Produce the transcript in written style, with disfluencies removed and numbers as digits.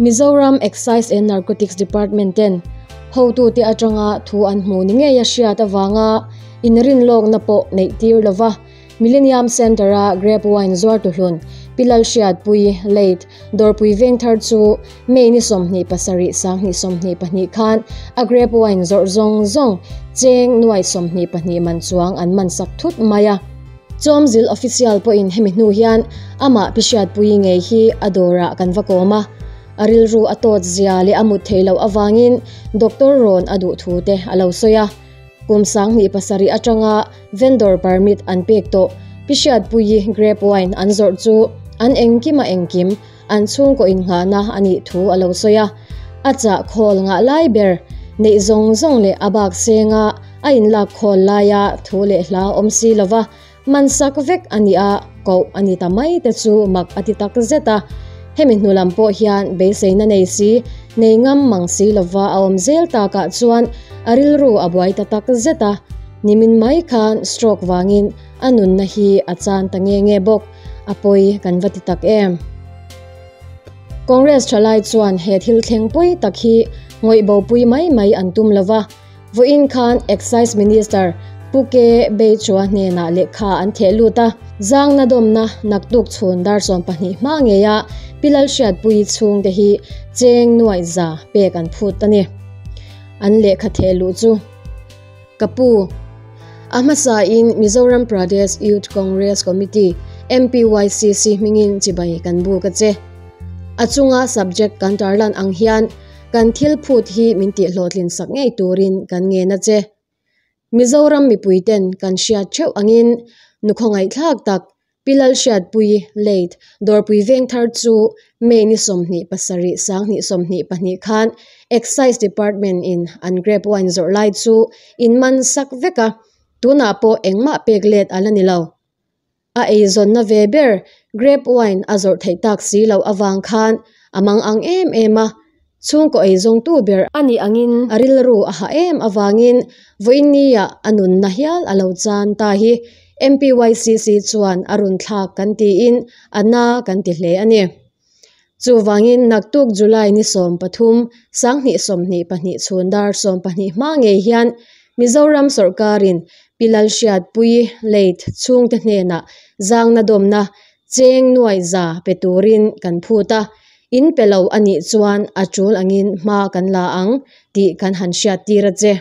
Mizoram Excise and Narcotics Department ten hotute atanga thu an hmu ni ngei a hriat avanga inrinlawkna pawh neih tir lova Millennium Centre-a grape wine zuar tuhlun Pi Lalhriatpui late Dawrpui Vengthar chu May ni 27 2022 khan a grape wine zawrh zawng zawng cheng nuai 22 man chuang an man sak thut mai a. Chawmzil official pawhin hemi hnu hian amah Pi Hriatpuii ngei hi a dawrah kan va kawm a, a rilru a tawt zia leh a mut theih loh avangin doctor rawn a duh thu te a lo sawi a. Kum 2007 atanga vendor permit an pek tawh Pi Hriatpuii grape wine an zawrh chu an engkim a engkim an chhungkaw innghahna a nih thu a lo sawi a. A chah khawl ngah lai ber neih zawng zawng leh a bak senga a inlak khawl laia thu leh hla awm si lova man sak vek a nih a koh a ni ta mai te chu mak a ti tak zet a. Hemi hnu lam pawh hian beiseina nei si, nei ngam mang si lova a awm zel takah chuan a rilru a buai ta tak zet a. Nimin mai khan stroke vangin a nunna hi a chan ta nge nge bawk, a pawi kan va ti tak em. Congress thalai chuan he thil thleng pawi tak hi ngawih bopui mai mai an tum lova. Vawiin khan Excise Minister Pu Ke Beichua hnenah lehkha an theh lut a, zangna dawmna naktuk chhun dar 12 hma ngeia Pi Lalhriatpuii chhungte hi cheng nuaih za pek an phut a ni. An lehkha theh luh chu Ka pu. A hmasain Mizoram Pradesh Youth Congress Committee, MPYCC, hmingin chibai kan buk a che. A chunga subject kan tarlan ang hian Kan thil phut hi min tihhlawhtlin sak ngei turin kan ngen a che. Mizoram mipui ten kan hriat theuh angin nu khawngaihthlak tak Pi Lalhriatpui late Dawrpui Vengthar chu May ni 27 2022 khan Excise Department in an grape wine zawrh lai chu in man sak vek a, tunah pawh engmah pek let a la ni lo. A eizawnna ve ber grape wine a zawrh theih tak si loh avang khan a mang ang em em a, chhungkaw eizawngtu ber a nih angin a rilru a hah em avangin vawiinnia a nunna hial a lo chan ta hi MPYCC chuan a run thlak kan tiin a na kan ti hle a ni. Chuvangin naktuk July ni 13, 2022 chhun dar 12 hma ngei hian Mizoram sawrkarin Pi Lalhriatpuii late chhungte hnenah zangna dawmna cheng nuaih za pe turin kan phut a, in pe lo a nih chuan a tul angin hma kan la ang tih kan han hriattir a che.